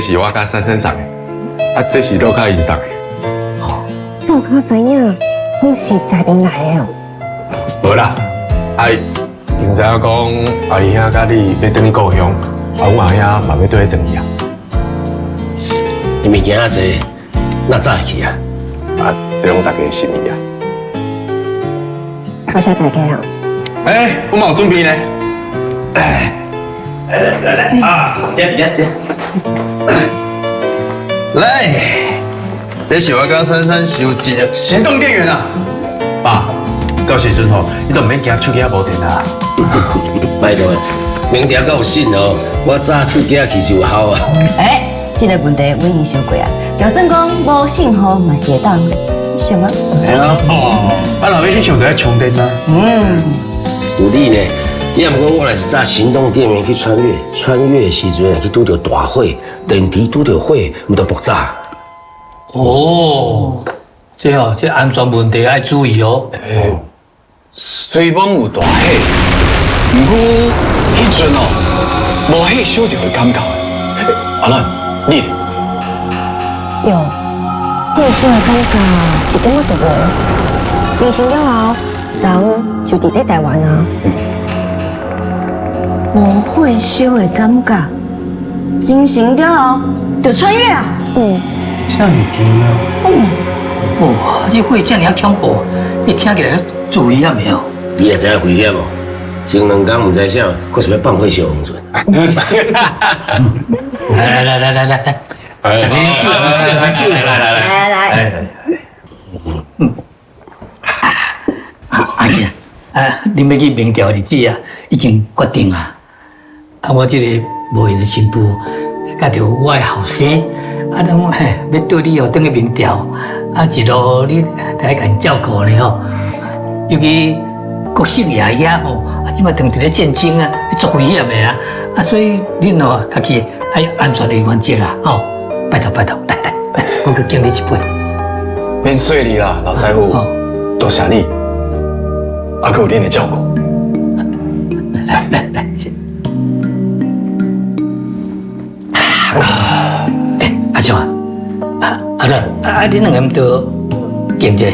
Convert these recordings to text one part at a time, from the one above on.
是我佮珊珊送的，啊，這是洛卡𪜶送的。我敢知影，你是台面來的哦。無啦，啊，𪜶知影講阿姨兄佮你欲轉去故鄉，啊，阮阿兄嘛欲綴你轉去啊。你物件遐濟，哪載會去啊？啊，這攏大家的心意啊。多謝大家啊。欸，我嘛有準備呢。來來來啊，佇佇佇。來，這是我佮珊珊收一個行動電源啊！爸，到時陣吼，你都毋免驚手機無電啊。拜託，明朝閣有信號，我早手機去就有效啊。欸，這個問題阮已經想過啊，就算講無信號嘛是會當，你想嗎？係啊，啊，若欲翕相就愛充電啊。嗯，有你呢，也毋過我若是紮行動電源去穿越，穿越的時陣去拄著大火，電池拄著火，毋就爆炸？哦，這哦，這安全問題愛注意哦。雖罔有大火，毋過彼陣哦，無火燒著的感覺。阿蘭，你有，火燒的感覺一點仔都無。精神了後，人就佇咧台灣啊。無火燒的感覺，精神了後就穿越啊！嗯，這麼奇妙。哇，這火這爾恐怖，你聽起來注意啊沒有？你也知影危險哦？前兩工毋知啥，閣是欲放火燒漁船。來來來來來來，來來酒，來酒，來來來來來來，嗯，阿姨啊，啊，恁欲去明朝日子啊，已經決定啊。啊，我這個無閒的新婦，佮著我的後生，啊，攏嘿欲綴你哦，轉去明朝，啊，一路你得愛共𪜶照顧呢吼。尤其國姓爺遐吼，啊，這擺當佇咧戰爭啊，足危險的啊，啊，所以恁哦，家己愛安全為原則啦，吼，拜託拜託，來來來，我閣敬你一杯。免細膩啦，老師傅，多謝你，啊，閣有恁的照顧。來來來，先。欸，阿叔啊，啊阿倫，啊恁兩個毋都敬一下。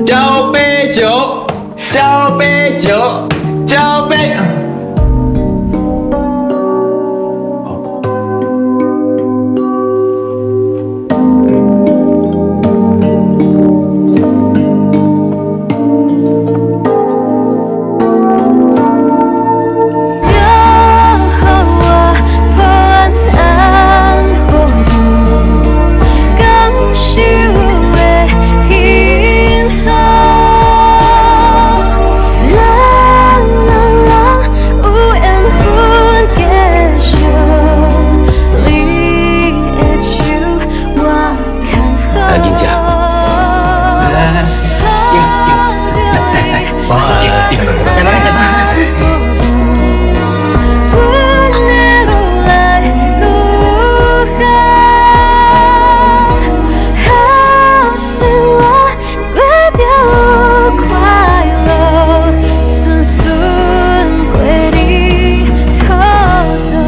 交杯酒，交杯酒，交杯。